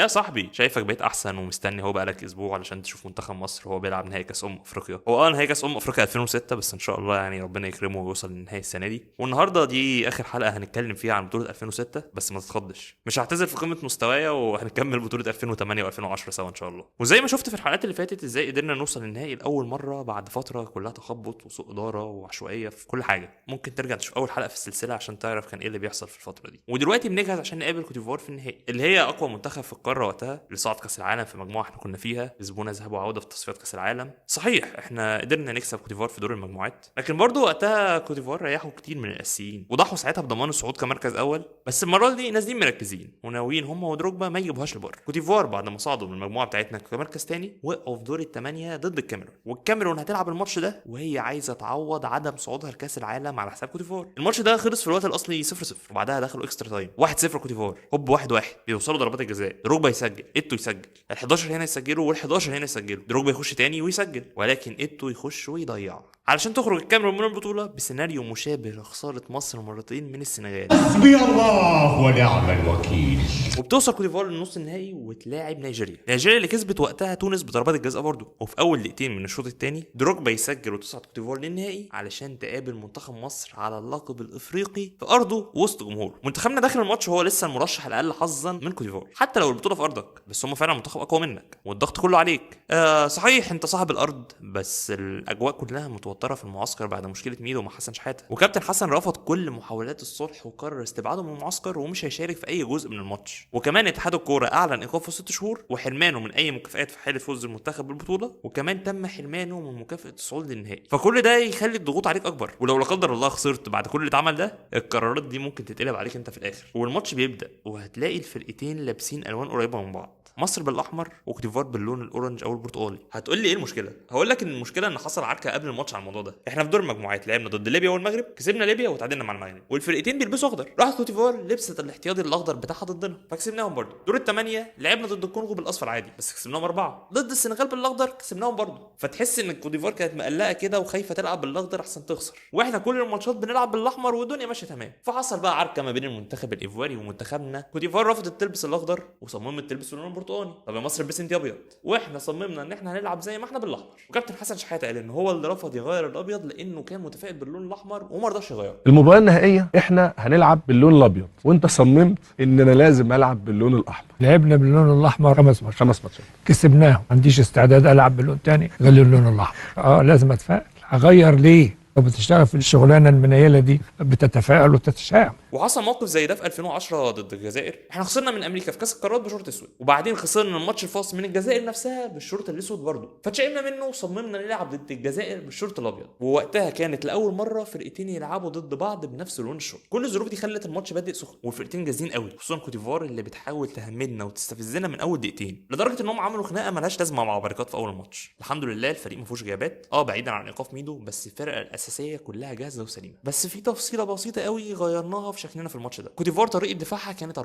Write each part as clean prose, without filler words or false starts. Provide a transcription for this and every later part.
يا صاحبي، شايفك بقيت احسن ومستني هو بقالك اسبوع علشان تشوف منتخب مصر وهو بيلعب نهائي كاس افريقيا. هو نهائي كاس افريقيا 2006، بس ان شاء الله يعني ربنا يكرمه ويوصل للنهائي السنة دي. والنهارده دي اخر حلقة هنتكلم فيها عن بطوله 2006، بس ما تتخضش، مش هعتزل في قمة مستوايا، وهنكمل بطوله 2008 و2010 سوا ان شاء الله. وزي ما شفت في الحلقات اللي فاتت ازاي قدرنا نوصل للنهائي لاول مرة بعد فترة كلها تخبط وسوء ادارة وعشوائيه في كل حاجة. ممكن ترجع تشوف اول حلقة في السلسلة عشان تعرف كان ايه اللي بيحصل في الفترة دي. ودلوقتي بنجهز عشان نقابل كوتيفوار في النهائي، اللي هي اقوى منتخب في القارة وقتها، اللي صعد كاس العالم في مجموعة احنا كنا فيها، كسبونا ذهاب وعوده في تصفيات كاس العالم. صحيح احنا قدرنا نكسب كوتيفوار في دور المجموعات، لكن برضو وقتها كوتيفوار ريحوا كتير من الاساسيين وضحوا ساعتها بضمان الصعود كمركز اول. بس المرة دي نازلين مركزين وناويين هم ودروجبا ما يجيبوهاش لبره. كوتيفوار بعد ما صعدوا من المجموعة بتاعتنا كمركز تاني وقعوا في دور الثمانية ضد الكاميرون، والكاميرون هتلعب الماتش ده وهي عايزه تعوض عدم صعودها لكاس العالم على حساب كوتيفوار. الماتش ده خلص في الوقت الاصلي 0-0، وبعدها دخلوا extra time 1-0 كوتيفوار، هوب 1-1، بيوصلوا ضربات الجزاء، دروجبا يسجل، ايتو يسجل، ال11 هنا يسجلوا وال11 هنا يسجلوا، دروجبا يخش تاني ويسجل، ولكن ايتو يخش ويضيع علشان تخرج الكاميرون من البطولة بسيناريو مشابه لخسارة مصر مرتين من السنغال. حسبي الله ونعم الوكيل. وبتوصل كوتيفوار للنص النهائي وتلاعب نيجيريا، نيجيريا اللي كسبت وقتها تونس بضربات الجزاء برضه. وفي اول دقيقتين من الشوط الثاني دروجبا يسجل وتصعد كوتيفوار للنهائي علشان تقابل منتخب مصر على اللقب الافريقي في ارضه وسط جمهوره. منتخبنا داخل الماتش هو لسه المرشح الاقل حظا من كوتيفوار، حتى لو البطولة في ارضك، بس هم فعلا منتخب اقوى منك والضغط كله عليك. صحيح انت صاحب الارض، بس الاجواء كلها متوترة في المعسكر بعد مشكلة ميدو مع حسن شحاته، وكابتن حسن رفض كل محاولات الصلح وقرر استبعاده من المعسكر ومش هيشارك في اي جزء من الماتش. وكمان اتحاد الكورة اعلن ايقافه 6 شهور وحرمانه من اي مكافآت في حاله فوز المنتخب بالبطولة، وكمان تم حرمانه من مكافاة الصعود للنهائي. فكل ده يخلي الضغوط عليك اكبر، ولو لا قدر الله خسرت بعد كل اللي اتعمل ده، القرارات دي ممكن تتقلب عليك انت في الاخر. والماتش بيبدا وهتلاقي الفرقتين لابسين الوان قريبه من بعض، مصر بالاحمر وكوتيفوار باللون ال orange او البرتقالي. هتقول لي ايه المشكلة؟ هقول لك ان المشكلة ان حصل عركة قبل الماتش على الموضوع ده. احنا في دور المجموعات لعبنا ضد ليبيا والمغرب، كسبنا ليبيا وتعادلنا مع المغرب، والفرقتين بيلبسوا اخضر. راحت كوتيفوار لبست الاحتياطي الاخضر بتاعها ضدنا فكسبناهم برضه. دور الثمانية لعبنا ضد الكونغو بالاصفر عادي بس كسبناهم 4، ضد السنغال بالاخضر كسبناهم برضه. فتحس ان كوتيفوار كانت مقلقة كده وخايفة تلعب بالاخضر احسن تخسر، واحنا كل الماتشات بنلعب بالاحمر والدنيا ماشية تمام. فحصل بقى عركة ما بين المنتخب الايفواري ومنتخبنا. كوتيفوار رفضت تلبس الاخضر وصممت تلبس اللون البرتقالي. طب يا مصر البس انت ابيض، واحنا صممنا ان احنا هنلعب زي ما احنا بالاحمر. وكابتن حسن شحاته قال ان هو اللي رفض يغير الابيض لانه كان متفائل باللون الاحمر وما رضاش يغيره. المباراة النهائية احنا هنلعب باللون الابيض، وانت صممت ان انا لازم العب باللون الاحمر. لعبنا باللون الاحمر 5 ماتشات، 5 ماتشات كسبناهم. ما عنديش استعداد العب باللون تاني غير اللون الاحمر. لازم اتفائل. هغير ليه؟ لو بتشتغل في الشغلانة المنيله دي بتتفائل وتتشائم. وحصل موقف زي ده في 2010 ضد الجزائر. احنا خسرنا من امريكا في كاس القارات بشورت اسود، وبعدين خسرنا الماتش الفاصل من الجزائر نفسها بالشورت الاسود برضه، فتشائمنا منه وصممنا نلعب ضد الجزائر بالشورت الابيض. ووقتها كانت لاول مرة فرقتين يلعبوا ضد بعض بنفس لون الشورت. كل الظروف دي خلت الماتش بادئ سخن والفرقتين جاهزين قوي، خصوصا كوتيفوار اللي بتحاول تهمدنا وتستفزنا من اول دقيقتين، لدرجة انهم عملوا خناقه ملهاش لازمه مع بركات في اول الماتش. الحمد لله الفريق ما فيهوش غيابات، بعيدا عن ايقاف ميدو، بس الفرقة الاساسية كلها جاهزة وسليمه. بس في تفصيله بسيطة قوي غيرناها في شكلنا في الماتش ده. كوتيفوار طريقه دفاعها كانت 4-4-2،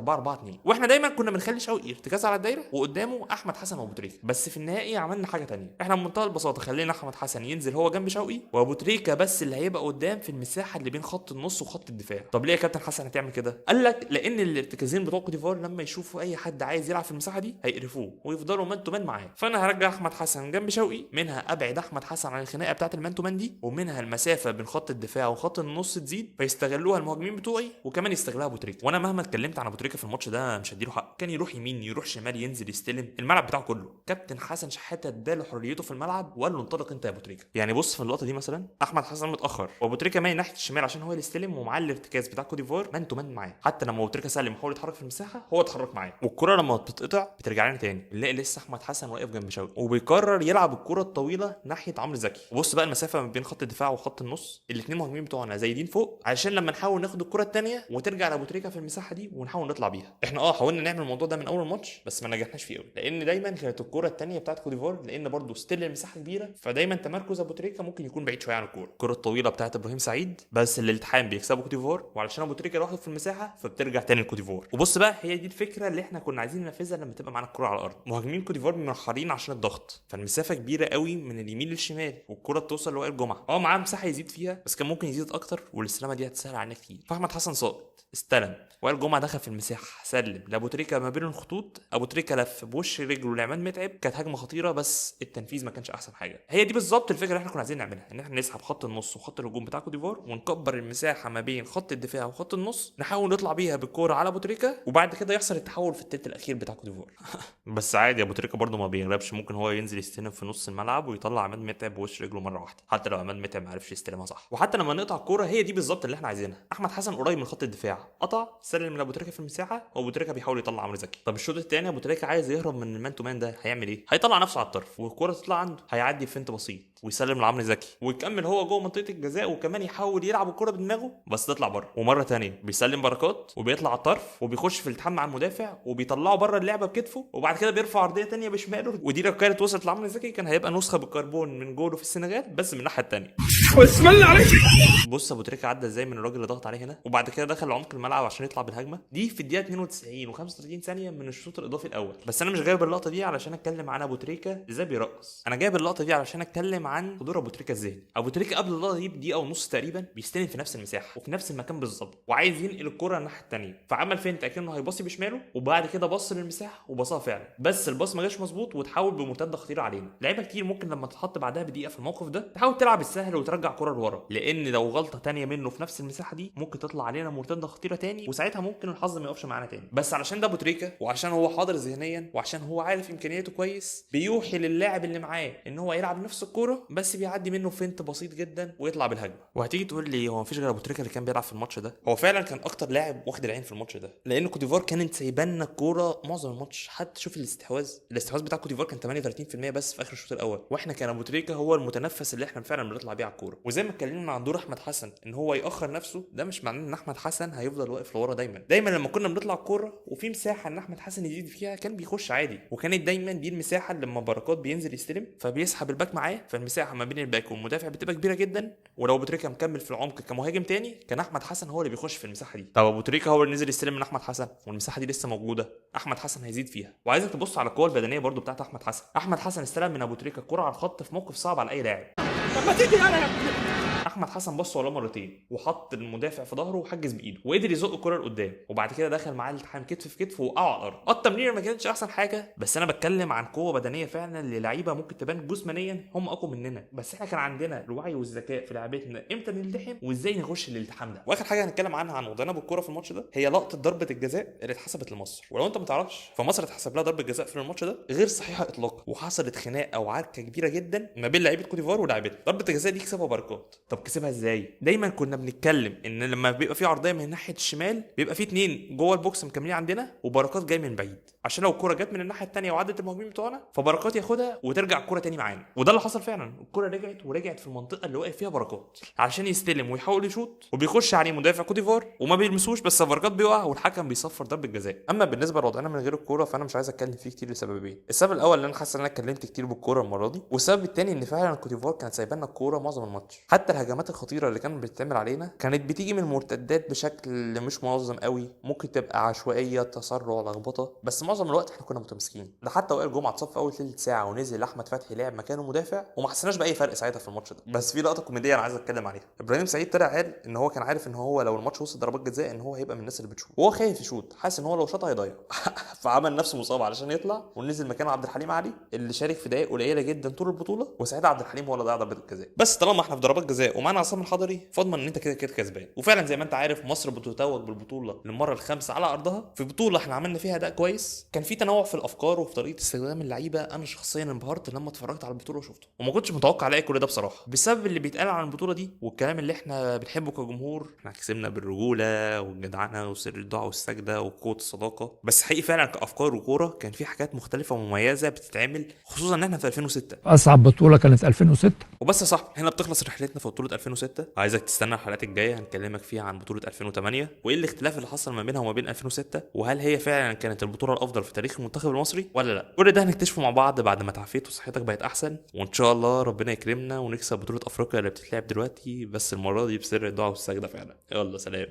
واحنا دايما كنا بنخلي شوقي ارتكاز على الدايرة وقدامه احمد حسن وابو تريكه. بس في النهائي عملنا حاجة تانية، احنا بمنتهى البساطة خلينا احمد حسن ينزل هو جنب شوقي، وابو تريكه بس اللي هيبقى قدام في المساحة اللي بين خط النص وخط الدفاع. طب ليه يا كابتن حسن هتعمل كده؟ قال لك لان الارتكازين بتوع كوتيفوار لما يشوفوا اي حد عايز يلعب في المساحة دي هيقرفوه ويفضلوا man to man معاه، فانا هرجع احمد حسن جنب شوقي، منها ابعد احمد حسن عن الخناقة بتاعه ال man to man دي، ومنها المسافة بين خط الدفاع وخط النص تزيد فيستغلوها المهاجمين بتوعي، وكمان يستغلها ابو تريكه. وانا مهما اتكلمت عن ابو تريكه في الماتش ده مش هديله حق، كان يروح يمين يروح شمال ينزل يستلم الملعب بتاعه كله. كابتن حسن شحاته اداله حريته في الملعب وقال له انطلق انت يا ابو تريكه. يعني بص في اللقطة دي مثلا احمد حسن متاخر وابو تريكه مايل ناحية الشمال عشان هو اللي يستلم، ومعاه الارتكاز بتاع كوتيفوار man to man معاه. حتى لما ابو تريكه سلم وحاول يتحرك في المساحة هو اتحرك معاه، والكره لما بتتقطع بترجع لنا تاني، نلاقي لسه احمد حسن واقف جنب شوقي وبيقرر يلعب الكره الطويلة ناحية عمرو زكي. وبص بقى المسافة ما بين خط الدفاع وخط النص، الاثنين مهاجمين بتوعنا زايدين فوق عشان لما نحاول ناخد الكره الثانية وترجع لابو تريكه في المساحة دي ونحاول نطلع بيها. احنا حاولنا نعمل الموضوع ده من اول الماتش بس ما نجحناش فيه قوي، لان دايما كانت الكره الثانية بتاعت كوتيفوار، لان برضو still المساحة كبيرة، فدايما تمركز ابو تريكه ممكن يكون بعيد شوية عن الكورة. الكره الطويلة بتاعت ابراهيم سعيد بس الالتحام بيكسبوا كوتيفوار، وعلشان ابو تريكه لوحده في المساحة فبترجع تاني لكوتيفوار. وبص بقى هي دي الفكرة اللي احنا كنا عايزين ننفذها لما تبقى معانا الكره على الارض. مهاجمين كوتيفوار منحرين عشان الضغط، فالمسافه كبيرة قوي من اليمين للشمال، والكره بتوصل لوائل جمعه، معاه مساحة يزيد فيها بس كان ممكن يزيد اكتر، والاستلامه دي هتسهل علينا كتير. فاحمد حسن صاد ساقط، استلم، وائل جمعه دخل في المساحة، سلم لابو تريكه ما بين الخطوط، ابو تريكه لف بوش رجله لعماد متعب، كانت هجمة خطيرة بس التنفيذ ما كانش احسن حاجة. هي دي بالظبط الفكرة اللي احنا كنا عايزين نعملها، ان احنا نسحب خط النص وخط الهجوم بتاع كوتيفوار ونكبر المساحة ما بين خط الدفاع وخط النص، نحاول نطلع بيها بالكورة على ابو تريكه، وبعد كده يحصل التحول في الثلث الاخير بتاع كوتيفوار. بس عادي ابو تريكه برده ما بيغلبش، ممكن هو ينزل يستلم في نص الملعب ويطلع عماد متعب بوش رجله مرة واحدة، حتى لو عماد متعب ما عرفش يستلمها صح. وحتى لما نقطع الكورة هي دي بالظبط اللي احنا عايزينها. احمد حسن قريب من خط الدفاع، قطع، سلم لابو تريكه في المساحة، وابو تريكه بيحاول يطلع عمرو زكي. طب الشوط الثاني ابو تريكه عايز يهرب من ال man to man ده، هيعمل ايه؟ هيطلع نفسه على الطرف والكوره تطلع عنده، هيعدي feint بسيط ويسلم لعمرو زكي ويكمل هو جوه منطقة الجزاء، وكمان يحاول يلعب الكورة بدماغه بس تطلع بره. ومرة ثانية بيسلم بركات وبيطلع على الطرف وبيخش في الالتحام مع المدافع وبيطلعه بره اللعبة بكتفه، وبعد كده بيرفع عرضية ثانية بشماله، ودي لو كانت وصلت لعمرو زكي كان هيبقى نسخه بالكربون من جولة في السنغال بس من الناحية الثانية. بسم الله عليك. بص ابو تريكه عدى ازاي من الراجل اللي ضغط عليه هنا، وبعد كده دخل عمق الملعب عشان يطلع بالهجمه دي في الدقيقة 92 و35 ثانية من الشوط الاضافي الاول. بس انا مش جايب اللقطة دي علشان اتكلم عن ابو تريكه ازاي بيرقص، انا جايب اللقطة دي علشان اتكلم عن حضور ابو تريكه الذهني. ابو تريكه قبل اللقطة دي بدقيقة ونص تقريبا بيستلم في نفس المساحة وفي نفس المكان بالظبط، وعايز ينقل الكره الناحية الثانية، فعمل feint اكنه هيباصي بشماله، وبعد كده بص للمساحه وبصاها فعلا، بس الباص ما جاش مظبوط وتحول بمرتده خطيرة علينا. لعيبة كتير ممكن لما تتحط بعدها بدقيقة في الموقف ده تحاول تلعب السهل وترجع كره لورا، لان لو غلطه تانية منه في نفس المساحة دي ممكن تطلع علينا مرتدة خطيرة تاني، وساعتها ممكن الحظ ما يقفش معانا تاني. بس علشان ده ابو تريكه، وعشان هو حاضر ذهنيا، وعشان هو عارف امكانياته كويس، بيوحي للاعب اللي معاه ان هو يلعب نفس الكورة بس بيعدي منه feint بسيط جدا ويطلع بالهجمه. وهتيجي تقول لي هو مفيش غير ابو تريكه اللي كان بيلعب في الماتش ده؟ هو فعلا كان اكتر لاعب واخد العين في الماتش ده، لان كوتيفوار كانت سايبانا الكورة معظم الماتش. حتى شوف الاستحواذ بتاع كوتيفوار كان 38% بس في اخر الشوط الاول، واحنا كان ابو تريكه هو المتنفس اللي احنا فعلا بنطلع بيه على الكورة. وزي ما اتكلمنا عن دور احمد حسن ان هو ياخر نفسه، ده مش معناه ان احمد حسن هيفضل واقف لورا دايما. دايما لما كنا بنطلع الكورة وفي مساحة ان احمد حسن يزيد فيها كان بيخش عادي، وكانت دايما دي المساحة اللي لما بركات بينزل يستلم فبيسحب الباك معاه، فالمساحه ما بين الباك والمدافع بتبقى كبيرة جدا. ولو ابو تريكه مكمل في العمق كمهاجم تاني كان احمد حسن هو اللي بيخش في المساحة دي. طب ابو تريكه هو اللي نزل يستلم من احمد حسن والمساحة دي لسه موجودة، احمد حسن هيزيد فيها. وعايزك تبص على القوة البدنية برده بتاعت احمد حسن. احمد حسن استلم من ابو تريكه الكره على الخط في موقف صعب على اي لاعب. طب ما تيجي انا احمد حسن بص وراه مرتين وحط المدافع في ظهره وحجز بايده وقدر يزق الكره لقدام، وبعد كده دخل معاه الالتحام كتف في كتف وقعوا على الارض. التمريره ما كانتش احسن حاجة، بس انا بتكلم عن قوة بدنية فعلا للعيبة ممكن تبان جسمانيا هم اقوى مننا، بس احنا كان عندنا الوعي والذكاء في لعبتنا امتى نلتحم وازاي نخش الالتحام ده. واخر حاجة هنتكلم عنها عن وضعنا بالكورة في الماتش ده هي لقطة ضربه الجزاء اللي اتحسبت لمصر. ولو انت ما تعرفش فمصر اتحسب لها ضربه جزاء في الماتش ده غير صحيحه اطلاقا، وحصلت خناقه وعركه كبيرة جدا ما بين لعيبة كوتيفوار ولاعيبتنا. ضربه الجزاء دي كسبها بركات. طب كسبها ازاي؟ دايما كنا بنتكلم ان لما بيبقى في عرضية من ناحية الشمال بيبقى في اتنين جوه ال box مكملين عندنا وبركات جاي من بعيد، عشان لو الكورة جت من الناحية الثانية وعدت المهاجمين بتوعنا فبركات ياخدها وترجع الكورة تاني معانا. وده اللي حصل فعلا، الكورة رجعت ورجعت في المنطقة اللي واقف فيها بركات عشان يستلم ويحاول يشوط، وبيخش عليه مدافع كوتيفوار وما بيلمسوش، بس بركات بيقع والحكم بيصفر ضربه جزاء. اما بالنسبة لوضعنا من غير الكورة فانا مش عايز اتكلم فيه كتير لسببين، السبب الاول ان انا حاسس ان انا اتكلمت كتير بالكورة المرة دي، والسبب الثاني ان فعلا كوتيفوار كانت سايبه لنا الكورة معظم الماتش. حتى الهجمات الخطيرة اللي كانت بتتعمل علينا كانت بتيجي من مرتدات بشكل مش منظم قوي، ممكن تبقى عشوائية، تسرع، لخبطة، بس معظم الوقت احنا كنا متماسكين. ده حتى وائل جمعه اتصاب في اول ثلث ساعة ونزل احمد فتحي لعب مكانه مدافع وما حسيناش باي فرق ساعتها في الماتش ده. بس في لقطة كوميدية انا عايز اتكلم عليها. ابراهيم سعيد طلع قال ان هو كان عارف ان هو لو الماتش وصل ضربات جزاء ان هو هيبقى من الناس اللي بتشوط، وهو خايف يشوط، حاسس ان هو لو شاط هيضيع فعمل نفسه مصاب علشان يطلع، ونزل مكانه عبد الحليم علي اللي شارك في دقائق قليله جدا طول البطولة، وساعتها عبد الحليم هو اللي ضيع ضربه الجزاء. بس طالما احنا في ضربات جزاء ومعانا عصام الحضري فاضمن ان انت كده كده كسبان. وفعلا زي ما انت عارف مصر بتتوج بالبطولة للمرة الخامسة على ارضها، في بطوله احنا عملنا فيها اداء كويس، كان في تنوع في الافكار وفي طريقه استخدام اللعيبة. انا شخصيا انبهرت لما اتفرجت على البطولة وشفته، وما كنتش متوقع الاقي كل ده بصراحة، بسبب اللي بيتقال عن البطولة دي والكلام اللي احنا بنحبه كجمهور. احنا كسبنا بالرجوله والجدعنه وسر الدعاء والسجده وقوه الصداقة، بس حقيقي فعلا كافكار وكوره كان في حاجات مختلفة ومميزة بتتعمل، خصوصا ان احنا في 2006. اصعب بطوله كانت 2006. وبس يا صاحبي هنا بتخلص رحلتنا في بطوله 2006. عايزك تستنى الحلقات الجاية هنكلمك فيها عن بطوله 2008 وايه الاختلاف اللي حصل ما بينها وما بين 2006، وهل هي فعلا كانت البطولة الافضل في تاريخ المنتخب المصري ولا لا. كل ده هنكتشفه مع بعض بعد ما تعافيت وصحتك بقت احسن، وان شاء الله ربنا يكرمنا ونكسب بطوله افريقيا اللي بتتلعب دلوقتي، بس المرة دي بسر الدعاء والسجده فعلا. يلا سلام.